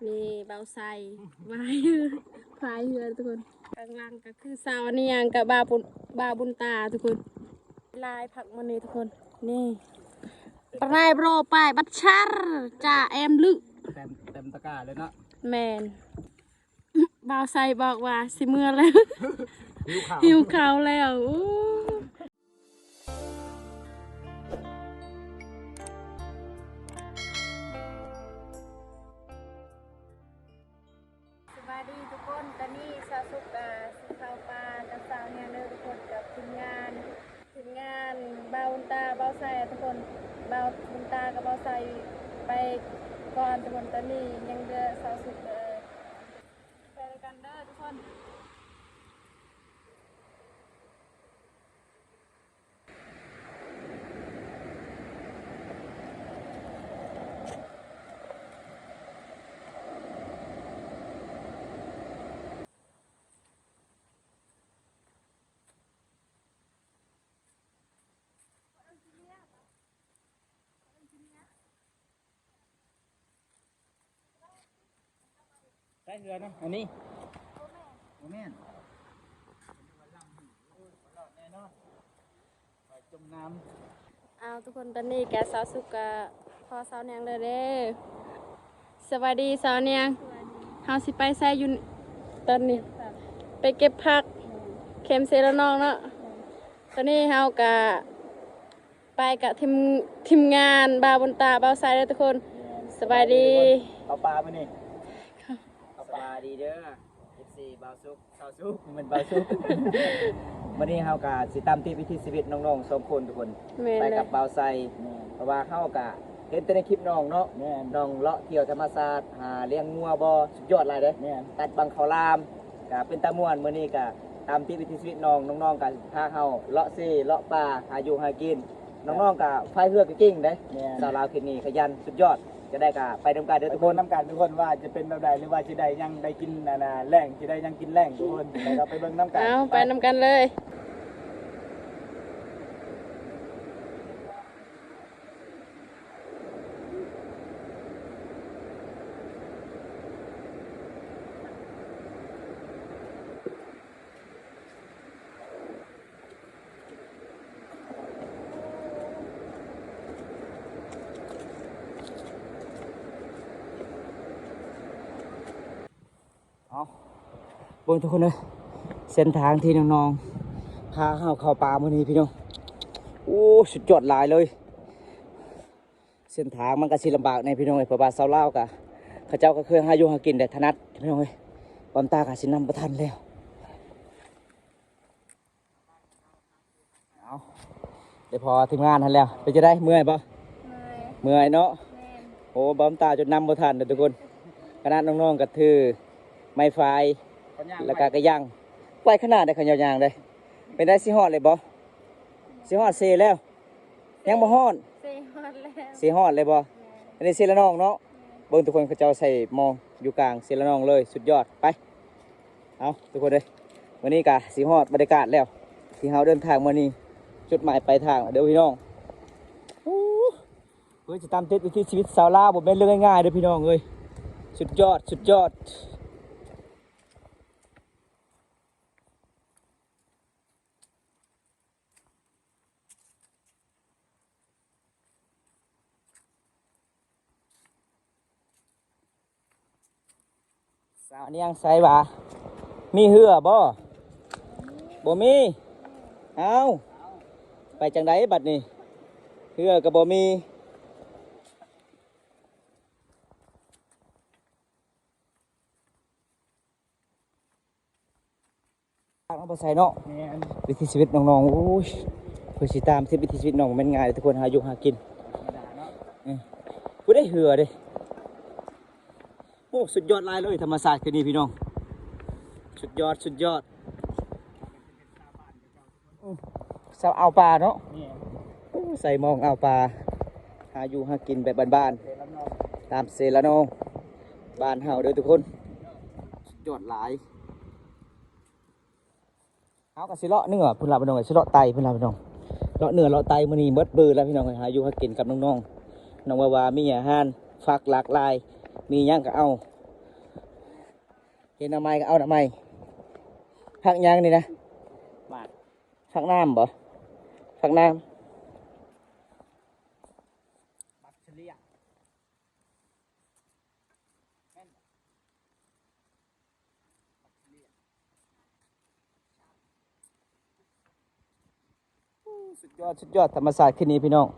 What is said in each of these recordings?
ນີ້ບ່າວໄຊ ພາຍເຮືອ ພາຍເຮືອທຸກຄົນ. ຂ້າງຫຼັງກໍຄືສາວນຽງກັບບ່າວບຸນ ບ່າວບຸນຕາທຸກຄົນ. ຫຼາຍຄັກມື້ນີ້ທຸກຄົນ. ນີ້ປາໄນໂບຣປາຍບັດຊັນ ຈາແອມລຶ ເຕັມ ເຕັມຕະກາເລີຍເນາະ. ແມ່ນ. ບ່າວໄຊບອກວ່າຊິເມືອແລ້ວ ຫິວເຂົ້າ ຫິວເຂົ້າແລ້ວ. ໂອ້ ສະບາຍດີທຸກຄົນ. ຕອນນີ້ສາວສຸກກະຊິເຂົ້າປ່າກັບສາວນຽງເດີທຸກຄົນ ກັບທີມງານ ທີມງານບ່າວບຸນຕາ ບ່າວໄຊທຸກຄົນ. ບ່າວບຸນຕາກັບບ່າວໄຊໄປກ່ອນທຸກຄົນ. ຕອນນີ້ຍັງເຫຼືອສາວສຸກເດີ ໄປນຳກັນເດີທຸກຄົນ. ໃຊ້ເຮືອນະ ອັນນີ້ ບໍ່ແມ່ນ ແນ່ນອນ ໄປຈົມນ້ຳ. ອ້າວ ທຸກຄົນ ຕອນນີ້ກະສາວສຸກກະພໍສາວນຽງເລີຍເດ້. ສະບາຍດີສາວນຽງ. ເຮົາຊິໄປໃສຢູ່ຕອນນີ້? ໄປເກັບຜັກ ແຄມເຊລະນອງເນາະ. ຕອນນີ້ເຮົາກະ ໄປກະທີມ ທີມງານບ່າວບຸນຕາ ບ່າວໄຊເດີທຸກຄົນ. ສະບາຍດີ ເຂົ້າປ່າມື້ນີ້. ສະບາຍດີເດີ ເອັຟຊີ ບ່າວສຸກ ສາວສຸກ ແມ່ນບ່າວສຸກ. ມື້ນີ້ເຮົາກະຊິຕາມຕິດວິຖີຊີວິດນ້ອງໆສອງຄົນທຸກຄົນ. ແມ່ນ ໄປກັບ ເລີຍ ບ່າວໄຊ. ແມ່ນ ເພາະວ່າເຮົາກະເຫັນແຕ່ໃນຄລິບນ້ອງເນາະ. ແມ່ນ ນ້ອງເລາະທ່ຽວທຳມະຊາດ ຫາລ້ຽງງົວບໍ ສຸດຍອດຫຼາຍເດ້. ແມ່ນ ຕັດບັງເຂົ້າລາມ ກະເປັນຕາມ່ວນ. ມື້ນີ້ກະຕາມຕິດວິຖີຊີວິດນ້ອງ ນ້ອງໆກະພາເຮົາເລາະເຊເລາະປ່າ ຫາຢູ່ຫາກິນ. ນ້ອງໆກະພາຍເຮືອກະເກັ່ງເດ້. ແມ່ນ ສາວລາວເຂດນີ້ຂະຫຍັນສຸດຍອດ. ຈະໄດ້ກະໄປນຳກັນເດີທຸກຄົນ. ໄປເບິ່ງນຳກັນທຸກຄົນວ່າຈະເປັນແບບໃດ ຫຼືວ່າຊິໄດ້ຫຍັງ ໄດ້ກິນອັນນ່າແລງ ຊິໄດ້ຫຍັງກິນແລງທຸກຄົນ. ໄປ ເຮົາໄປເບິ່ງນຳກັນ. ເອົາ ໄປ ໄປນຳກັນເລີຍ. ເອົາ ເບິ່ງທຸກຄົນເອີຍ ເສັ້ນທາງທີ່ນ້ອງໆພາເຮົາເຂົ້າປ່າມື້ນີ້ພີ່ນ້ອງ. ໂອ້ ສຸດຍອດຫຼາຍເລີຍ. ເສັ້ນທາງມັນກະຊິລຳບາກແດ່ພີ່ນ້ອງເອີຍ ເພາະວ່າຊາວລາວກະ ເຂົາເຈົ້າກະເຄີຍຫາຢູ່ຫາກິນໄດ້ຖະໜັດພີ່ນ້ອງເອີຍ. ບຳຕາກະຊິນຳບໍ່ທັນແລ້ວ. ເອົາ ໄດ້ພໍທີມງານຫັ້ນແລ້ວ. ເປັນຈັ່ງໃດ ເມື່ອຍບໍ່? ເມື່ອຍ ເມື່ອຍເນາະ. ແມ່ນ ໂອ້ ບຳຕາຈົນນຳບໍ່ທັນເດີທຸກຄົນ. ຂະໜາດນ້ອງໆກະຖືໄມ້ຟາຍ ແລ້ວກະກະຍັງ ໄວຂະໜາດໃດເຂົາຍ່າງເດ້. ເປັນໃດ ຊິຮອດເລີຍບໍ່? ຊິຮອດເຊແລ້ວ. ຍັງບໍ່ຮອດ ເຊຮອດແລ້ວ. ເຊຮອດເລີຍບໍ່? ແມ່ນ ອັນນີ້ເຊລະນອງເນາະ. ແມ່ນ ເບິ່ງທຸກຄົນ ເຂົາເຈົ້າໃສ່ໝໍ້ຢູ່ກາງເຊລະນອງເລີຍ ສຸດຍອດ. ໄປ ເອົາ ທຸກຄົນເອີຍ ມື້ນີ້ກະຊິຮອດບັນຍາກາດແລ້ວ ທີ່ເຮົາເດີນທາງມື້ນີ້ ຈຸດໝາຍປາຍທາງເດີພີ່ນ້ອງ. ໂອ້ ເພື່ອຊິຕາມຕິດວິຖີຊີວິດຊາວລາວ ບໍ່ແມ່ນເລື່ອງງ່າຍໆເດີພີ່ນ້ອງເອີຍ. ສຸດຍອດ ສຸດຍອດ. ສາວນຽງໃສຫວາ? ມີເຮືອບໍ່? ບໍ່ມີ. ເອົ້າ ໄປຈັ່ງໃດບັດນີ້? ເຮືອກໍບໍ່ມີ. ເອົາບໍ່ໃສ່ເນາະ. ແມ່ນ ວິຖີຊີວິດນ້ອງໆ ໂອ້ຍ ເພື່ອຊິຕາມຕິດວິຖີຊີວິດນ້ອງ ບໍ່ແມ່ນງ່າຍເດ້ທຸກຄົນ ຫາຢູ່ຫາກິນ. ບໍ່ທຳມະດາເນາະ. ເອີ ຜູ້ໃດເຮືອເດ້. ໂອ້ ສຸດຍອດຫຼາຍເລີຍ ທຳມະຊາດຄືນີ້ພີ່ນ້ອງ ສຸດຍອດ ສຸດຍອດ. ຊາວອ່າວປາເນາະ. ແມ່ນ ໂອ້ ໃສ່ມອງອ່າວປາ ຫາຢູ່ຫາກິນແບບບ້ານໆ ຕາມເຊລະນອງ ບ້ານເຮົາເດີທຸກຄົນ ສຸດຍອດຫຼາຍ. ເຮົາກໍຊິເລາະເໜືອພຸ້ນລະພີ່ນ້ອງເອີຍ ຊິເລາະໃຕ້ພຸ້ນລະພີ່ນ້ອງ ເລາະເໜືອເລາະໃຕ້. ມື້ນີ້ໝົດມື້ລະພີ່ນ້ອງເອີຍ ຫາຢູ່ຫາກິນກັບນ້ອງໆ ນ້ອງວາວາ ມີອາຫານຜັກຫຼາກຫຼາຍ ມີຫຍັງກໍເອົາ. ເຫັນໜໍ່ໄມ້ກໍເອົາໜໍ່ໄມ້. ຜັກຫຍັງນີ້ນະ? ໝາກ ຜັກນ້ຳບໍ? ຜັກນ້ຳ ບັກສະເລຍ ແມ່ນ ສຸດຍອດ ສຸດຍອດ ທຳມະຊາດຄືນນີ້ພີ່ນ້ອງ.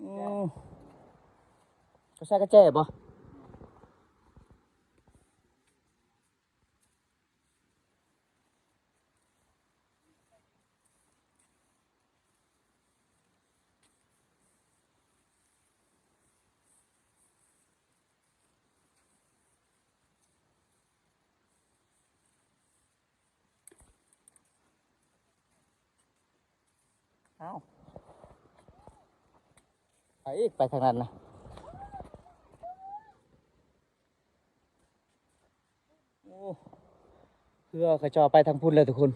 ອືມ ເຂົາໃສ່ກະແຈບໍ່? ເອົ້າ ໄປອີກ ໄປທາງນັ້ນນະ. ໂອ້ ເຮືອເຂົາເຈົ້າໄປທາງພຸ້ນແລ້ວທຸກຄົນ.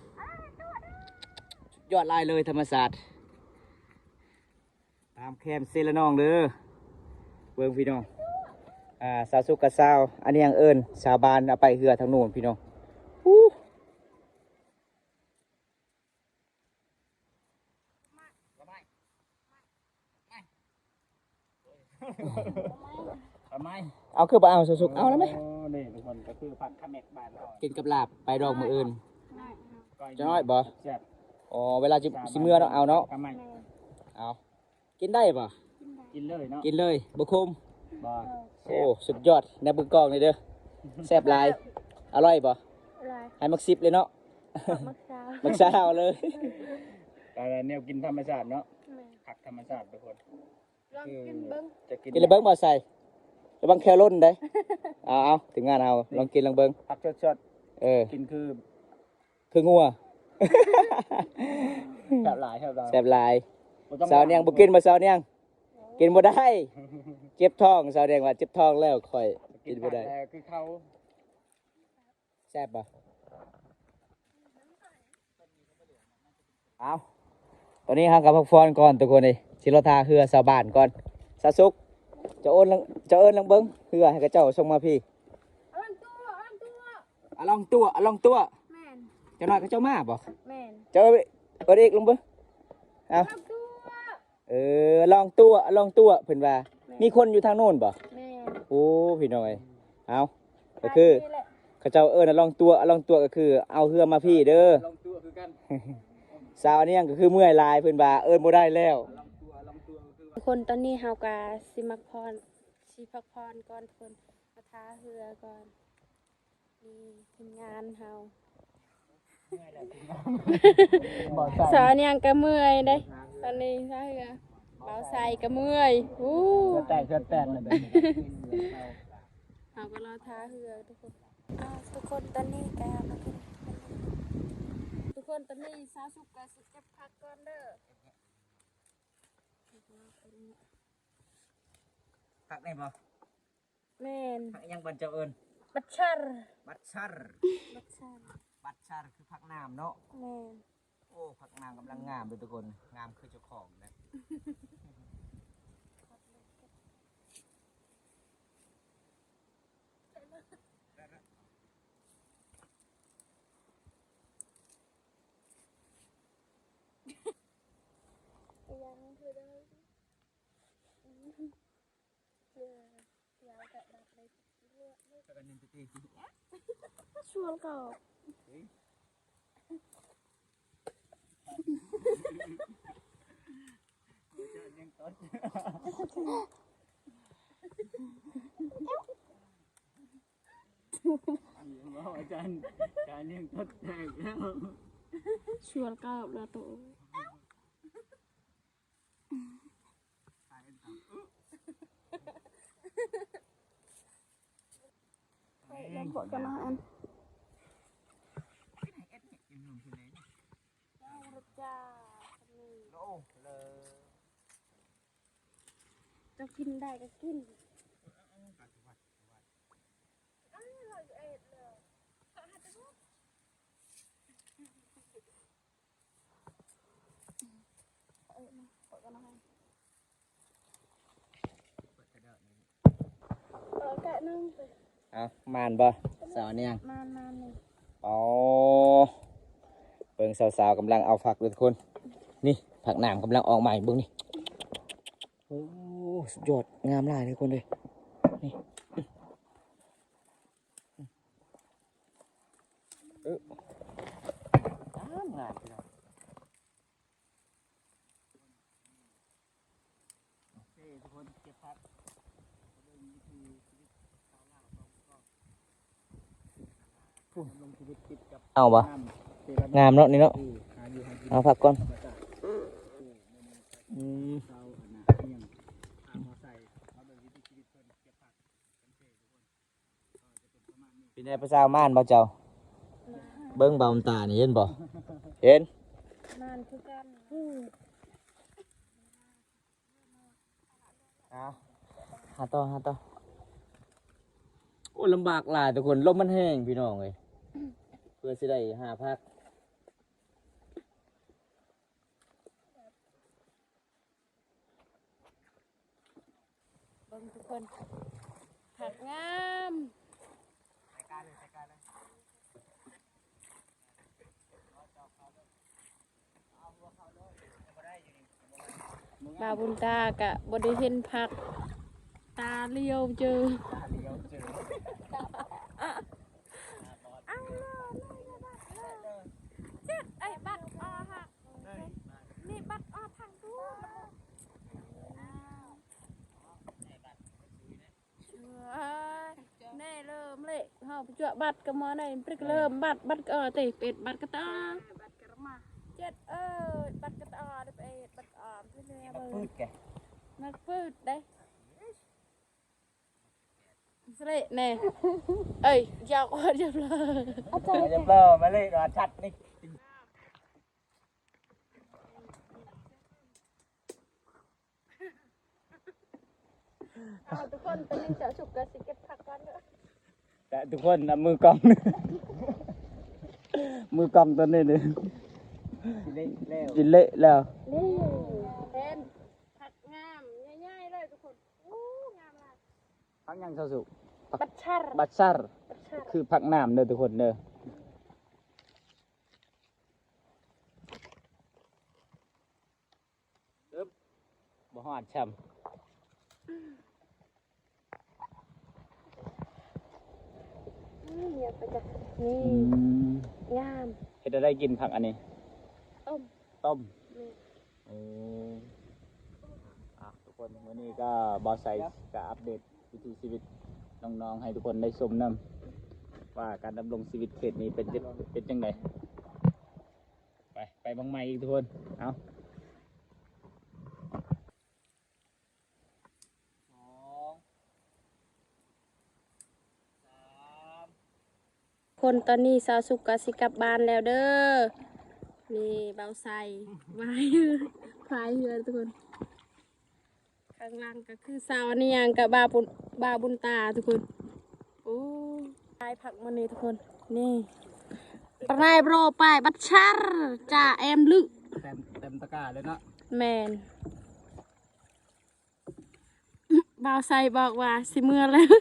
ສຸດຍອດຫຼາຍເລີຍ ທຳມະຊາດ ຕາມແຄມເຊລະນອງເດີ. ເບິ່ງພີ່ນ້ອງ ອ່າ ສາວສຸກກັບສາວ ອັນນີ້ຫຍັງເອີ້ນ ສາວບານເອົາໄປເຮືອທາງໂນ້ນພີ່ນ້ອງ. ເອົາຄືບໍ່ເອົາ ສາວສຸກ ເອົາແລ້ວແມະ. ໂອ້ ນີ້ທຸກຄົນ ກໍຄືຜັກຂະແມັກບ້ານເຮົາ ກິນກັບລາບ ໄປດອກມື້ອື່ນ. ຈະນ້ອຍບໍ່? ແຊບ. ອໍ ເວລາຊິ ຊິເມືອເນາະ ເອົາເນາະ. ເອົາ ກິນໄດ້ບໍ່? ກິນເລີຍເນາະ ກິນເລີຍ ບໍ່ຂົມບໍ່? ໂອ້ ສຸດຍອດ ແນວເບິ່ງກ້ອງນີ້ເດີ ແຊບຫຼາຍ. ອະລ່ອຍບໍ່? ອະລ່ອຍ ໃຫ້ໝາກສິບເລີຍເນາະ. ໝາກຊາວ ໝາກຊາວເລີຍ. ແນວກິນທຳມະຊາດເນາະ. ແມ່ນ ຜັກທຳມະຊາດທຸກຄົນ. ລອງກິນເບິ່ງ ຈະກິນ ກິນແລ້ວເບິ່ງບໍ່ໃສ່ ລະວັງແຂ້ວຫຼົ່ນເດ້. ເອົາໆ ທີມງານເຮົາລອງກິນລອງເບິ່ງ ຜັກສົດໆ. ເອີ ກິນຄື ຄືງົວ. ແຊບຫຼາຍ ແຊບຫຼາຍ ແຊບຫຼາຍ. ສາວນຽງບໍ່ກິນບໍ່ ສາວນຽງ? ກິນບໍ່ໄດ້ ເຈັບທ້ອງ. ສາວນຽງວ່າເຈັບທ້ອງແລ້ວ ຂ້ອຍກິນບໍ່ໄດ້ ແຊບບໍ່? ເອົາ ຕອນນີ້ເຮົາກໍພັກຜ່ອນກ່ອນທຸກຄົນເອີຍ ຊິລໍຖ້າເຮືອຊາວບ້ານກ່ອນ. ສາວສຸກ ເຈົ້າເອີ້ນ ເຈົ້າເອີ້ນລາງເບິ່ງເຮືອໃຫ້ເຂົາເຈົ້າສົ່ງມາພີ້. ອາລອງຕົວ ອາລອງຕົວ ອາລອງຕົວ. ແມ່ນ ຈັກໜ້ອຍເຂົາເຈົ້າມາບໍ່? ແມ່ນ ເຈົ້າເອີ້ນອີກລາງເບິ່ງ. ເອົາ ອາລອງຕົວ ເອີ ອາລອງຕົວ ອາລອງຕົວ ເພິ່ນວ່າ. ແມ່ນ ມີຄົນຢູ່ທາງໂນ້ນບໍ່? ແມ່ນ ໂອ້ ພີ່ນ້ອງເອີຍ. ເອົາ ກໍຄື ເຂົາເຈົ້າເອີ້ນອາລອງຕົວ ອາລອງຕົວ ກໍຄືເອົາເຮືອມາພີ້ເດີ. ອາລອງຕົວຄືກັນ ສາວອັນນີ້ຫຍັງກໍຄືເມື່ອຍຫຼາຍ ເພິ່ນວ່າເອີ້ນບໍ່ໄດ້ແລ້ວ. ອາລອງຕົວ ອາລອງຕົວ ຄື ທຸກຄົນ ຕອນນີ້ເຮົາກໍຊິພັກຜ່ອນ ຊິພັກຜ່ອນກ່ອນທຸກຄົນ ມາຖ້າເຮືອກ່ອນ. ນີ້ທີມງານເຮົາ ສາວນຽງກໍເມື່ອຍເດ້ ຕອນນີ້ຖ້າເຮືອ ບ່າວໄຊກໍເມື່ອຍ. ໂອ້ ເຮືອແຕກ ເຮືອແຕກເລີຍ. ເຮົາກໍລໍຖ້າເຮືອທຸກຄົນ. ອ່າ ທຸກຄົນ ຕອນນີ້ກໍມາເຖິງ ທຸກຄົນ ຕອນນີ້ສາວສຸກກໍຊິເກັບຜັກກ່ອນເດີ. ຜັກໄດ້ບໍ່? ແມ່ນ ຜັກຫຍັງບ້ານເຈົ້າເອີ້ນ? ບັດຊັນ ບັດຊັນ ບັດຊັນ ບັດຊັນ ຄືຜັກນ້ຳເນາະ. ແມ່ນ ໂອ້ ຜັກນ້ຳກຳລັງງາມເດີທຸກຄົນ ງາມຄືເຈົ້າຂອງເດ້. ຊວນເຂົາ ອາຈານ ອາຈານຍັງຕົດແຕກແລ້ວ ຊວນເກີບແລ້ວໂຕ. ໄປນຳພວກກັນນະອັນ. ຈ້າ ໂອ້ ເລີ ເຈົ້າກິນໄດ້ກໍກິນ. ເອົາ ໝານບໍ່ສາວນີ້? ໝານ ໝານນີ້. ອໍ ເບິ່ງສາວໆກຳລັງເອົາຜັກເດີທຸກຄົນ. ນີ້ ຜັກໜາມກຳລັງອອກໃໝ່ ເບິ່ງນີ້. ໂອ້ ສຸດຍອດ ງາມຫຼາຍເດີທຸກຄົນເດີ. ນີ້ ເອີ ງາມ ງາມພີ່ນ້ອງ. ເອົາບໍ່? ງາມເນາະນີ້ເນາະ. ເອົາ ພັກກ່ອນ. ອືມ ເປັນໃດຜູ້ສາວ ມ່ານບໍ່ເຈົ້າ? ເບິ່ງເບົາຕານີ້ ເຫັນບໍ່? ເຫັນ ມ່ານຄືກັນ. ຫາຕໍ່ ຫາຕໍ່. ໂອ້ ລຳບາກຫຼາຍທຸກຄົນ ລົມມັນແຮງພີ່ນ້ອງເອີຍ ເພື່ອຊິໄດ້ຫາຜັກ. ເບິ່ງທຸກຄົນ ຜັກງາມ. ບ່າວບຸນຕາກະບໍ່ໄດ້ເຫັນຜັກ ຕາຫຼຽວເຈີ ຕາຫຼຽວເຈີ. ເຈັດ ເອີຍ ບັດອອກ ນີ້ບັດອອກທາງຕູ້. ເອີຍ ແນ່ເລີມເລະ ເຮົາໄປຈວກບັດກະໝໍໃນ ປຶກເລີມບັດ ບັດກະເຕ ເປັດ ບັດກະຕາ ບັດກະມາ. ເຈັດ ເອີຍ ບັດກະຕາ ເດ ເປັດ ບັດອອມ ມາປຶດແກ ມາປຶດເດ້ ສະເລະແນ່. ເອີຍ ຢາວ ຢາວເລີ ຢາວເລີມາເລະ ວ່າຊັດນີ້. ເອົາ ທຸກຄົນ ຕອນນີ້ສາວສຸກກະຊິເກັບຜັກກ່ອນເດີ. ແຕ່ທຸກຄົນ ເອົາມືກ້ອງ ມືກ້ອງຕອນນີ້ເດ້ ຊິເລະແລ້ວ ຊິເລະແລ້ວ. ນີ້ ເຫັນຜັກງາມໃຫຍ່ໆເລີຍທຸກຄົນ. ໂອ້ ງາມຫຼາຍ. ຜັກຫຍັງສາວສຸກ? ບັດຊັນ ບັດຊັນ ບັດຊັນ ຄືຜັກໜາມເດີທຸກຄົນເດີ. ອຶບ ບໍ່ຮອດຊ້ຳ. ອືມ ນີ້ ອືມ ງາມ. ເຮັດແນວໃດກິນຜັກອັນນີ້? ຕົ້ມ ຕົ້ມ. ແມ່ນ. ໂອ້ ອ່ະ ທຸກຄົນ ມື້ນີ້ກະບ່າວໄຊກະອັບເດດວິຖີຊີວິດນ້ອງໆ ໃຫ້ທຸກຄົນໄດ້ຊົມນຳ ວ່າການດຳລົງຊີວິດເຂດນີ້ເປັນ ເປັນຈັ່ງໃດ. ໄປ ໄປບັ້ງໃໝ່ອີກທຸກຄົນ. ເອົາ ສອງ ສາມ ຄົນ ຕອນນີ້ສາວສຸກກະຊິກັບບ້ານແລ້ວເດີ. ນີ້ບ່າວໄຊ ພາຍເຮືອ ພາຍເຮືອທຸກຄົນ. ຂ້າງຫຼັງກະຄືສາວອັນນີ້ຫຍັງກະບ່າວບຸນ ບ່າວບຸນຕາທຸກຄົນ. ໂອ້ ໄປພັກມື້ນີ້ທຸກຄົນ. ນີ້ ປານາຍໂບຣ ໄປບັດຊັນ ຈາແອມລຶ ເຕັມ ເຕັມຕະກາເລີຍເນາະ. ແມ່ນ. ບ່າວໄຊບອກວ່າຊິເມືອແລ້ວ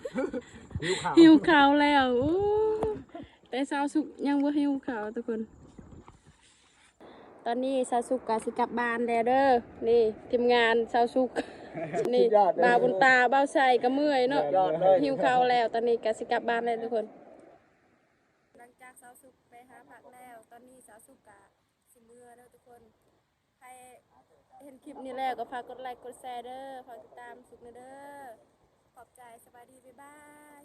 ຫິວເຂົ້າ ຫິວເຂົ້າແລ້ວ. ໂອ້ ແຕ່ສາວສຸກຍັງບໍ່ຫິວເຂົ້າທຸກຄົນ. ຕອນນີ້ສາວສຸກກະຊິກັບບ້ານແລ້ວເດີ. ນີ້ທີມງານສາວສຸກ ນີ້ ສຸດຍອດເລີຍ ບ່າວບຸນຕາ ບ່າວໄຊກະເມື່ອຍເນາະ ສຸດຍອດເລີຍ ຫິວເຂົ້າແລ້ວ. ຕອນນີ້ກະຊິກັບບ້ານແລ້ວທຸກຄົນ. ຫຼັງຈາກສາວສຸກໄປຫາພັກແລ້ວ ຕອນນີ້ສາວສຸກກະຊິເມືອເດີທຸກຄົນ. ໃຜເຫັນຄລິບນີ້ແລ້ວກະຝາກກົດໄລກົດແຊເດີ ຝາກຕິດຕາມສຸກແນ່ເດີ. ຂອບໃຈ ສະບາຍດີ ບາຍບາຍ.